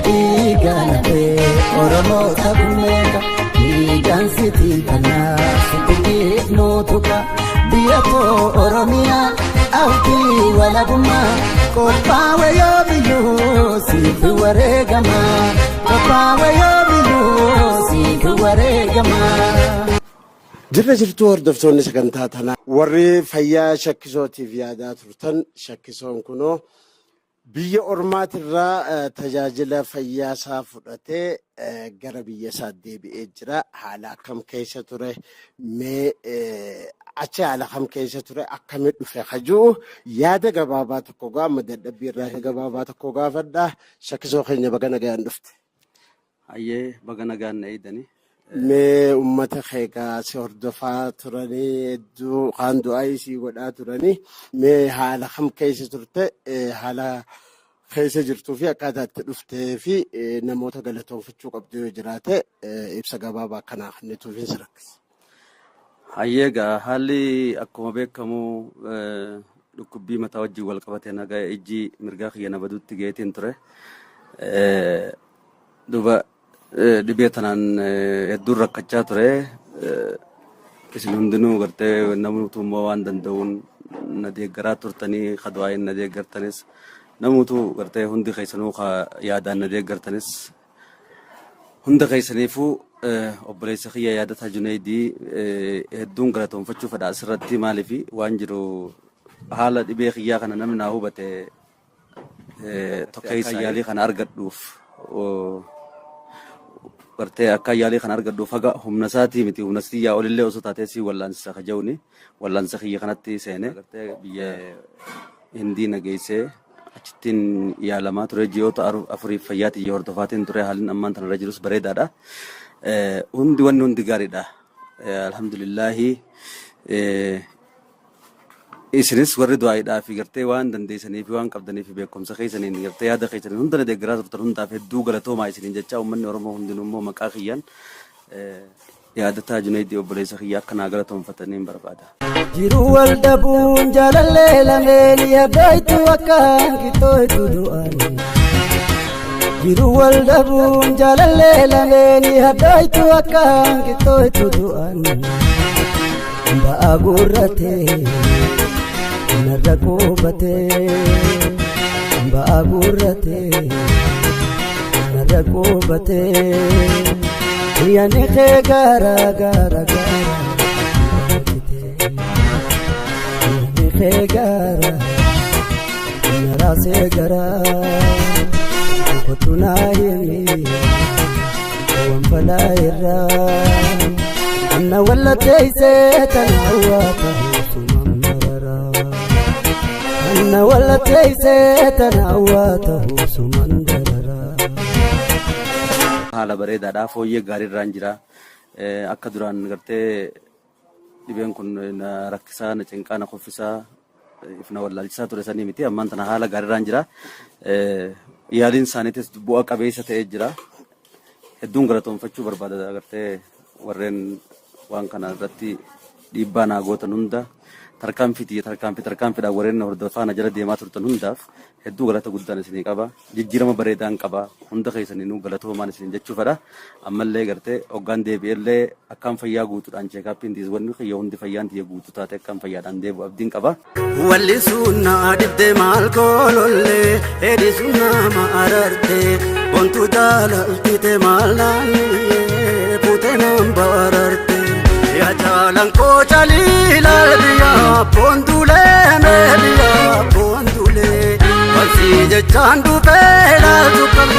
Dhiiga lafee Oromoota kummeeqa dhiigaan sitii kannaa sitti dhiifnuu tuqa biyya koo Oromiyaa abdii walabummaa qophaawe yoo biyyuu siif wareegama qophaawe yoo biyyuu siif wareegama. Jirra jirtuu hordoftoonni sagantaa tanaa. Warri fayyaa shakkisootiif yaadaa turtan shakkisoon kunoo biyya ormaatirraa tajaajila fayyaa isaa fudhatee gara biyya isaa deebi'ee jira. Haala akkam keessa ture mee achi haala kam keessa ture akkamitti dhufe kajuu yaada gabaabaa tokko gaama dadhabbii irraa gabaabaa tokko gaafadha. Shakkisoo keenya baga nagaan dhufte. Hayyee, baga nagaan na eegdani. Mee uummata keegaa si hordofaa turanii hedduu kaan du'aa isii godhaa turanii mee haala kam keessa turte, haala keessa jirtuu fi akkaataa itti dhuftee fi namoota galatoonfachuu qabdu yoo jiraate ibsa gabaabaa akkanaa kennituuf hin rakkisa. Hayyee, egaa haalli akkuma beekamu dhukkubbii mataa wajjin wal qabatee naga ijji mirgaa kiyya na baduutti ga'eetiin ture. Duuba dhibee tanaan hedduun rakkachaa ture. Isin hundinuu gartee namoota immoo waan danda'uun na deeggaraa turtanii, ka du'aayin na deeggartanis, namoota gartee hundi keessanuu ka yaadaan na deeggartanis, hunda keessaniifuu obboleessa kiyya Yaadataa Junaydii hedduun galatoonfachuu fedha asirratti. Maaliif waan jiru haala dhibee kiyyaa kana namni naa hubate tokko yaalii kana argadhuuf, gartee akka yaalii kana argadhuuf haga humna isaatii miti, humna isii olillee osoo taatee si wallaansisa ka ja'uni wallaansa kiyya kanatti seene gartee biyya Hindii na geessee achittiin yaalamaa ture. Ji'oota 4f fayyaa tiyya hordofaatiin ture. Haalli ammaan tanarra jirus bareedaadha. Hundi wanni hundi gaariidha. Alhamdulillaahi. Isinis warri du'aayiidhaa fi gartee waan dandeessanii fi waan qabdanii fi beekumsa keessaniin gartee yaada keessaniin hunda na deeggaraa turtan hundaaf hedduu galatoomaa isiniin jechaa, uummanni Oromoo hundinuu immoo maqaa kiyyaan Yaadataa Junaydii obboleessa kiyya akka naa galatoonfataniin barbaada. Jiruu wal dhabuun jaalallee lameen yaaddooytu akka qixxooytu du'aani. Jiruu wal dhabuun jaalallee lameen yaaddooytu akka qixxooytu du'aani. Ba'aa guurratee narra qubatee, ba'aa guurratee narra qubatee, yaani kee gaara gaara gaara yaani kee gaara naraasee gara kottu naa himi waan falaa irraa anna walla teessee tana hawwaata suman mararaa anna walla teessee tana hawwaata suman dararaa. Haala bareedaadha. Fooyyee gaarii irraan jira. Akka duraan gartee dhibeen kun na rakkisaa, na cinqaa, na kuffisaa, if na wallaalchisaa ture sanii miti. Ammaan tana haala gaarii irraan jira. Yaaliin isaaniitis bu'a qabeessa ta'ee jira. Hedduun galatoonfachuu barbaada gartee warreen waan kana irratti dhiibbaa naa gootan hunda, tarkaanfii tarkaanfii tarkaanfiidhaan warreen na hordofaa na jala deemaa turtan hundaaf hedduu galata guddaan isinii qaba. Jijjiirama bareedaan qaba. Hunda keessaniinuu galatoomaan isin jechuu fedha. Ammallee gartee hoggaan deebi'ellee akkaan fayyaa guutuudhaan checkupiin tiis wanni kiyya hundi fayyaan tiyya guutuu taate akkaan fayyaadhaan deebi'u abdiin qaba. Walli sunnaa dhibde maal koolollee hedi sunnaa ma ararte bontu jaalaltite maal naanniyee fuute naan baararte. Yaa jaalan koo caliilal biyya boondulee mee biyya boondulee walsii jechaan dhufee laaltu qabne.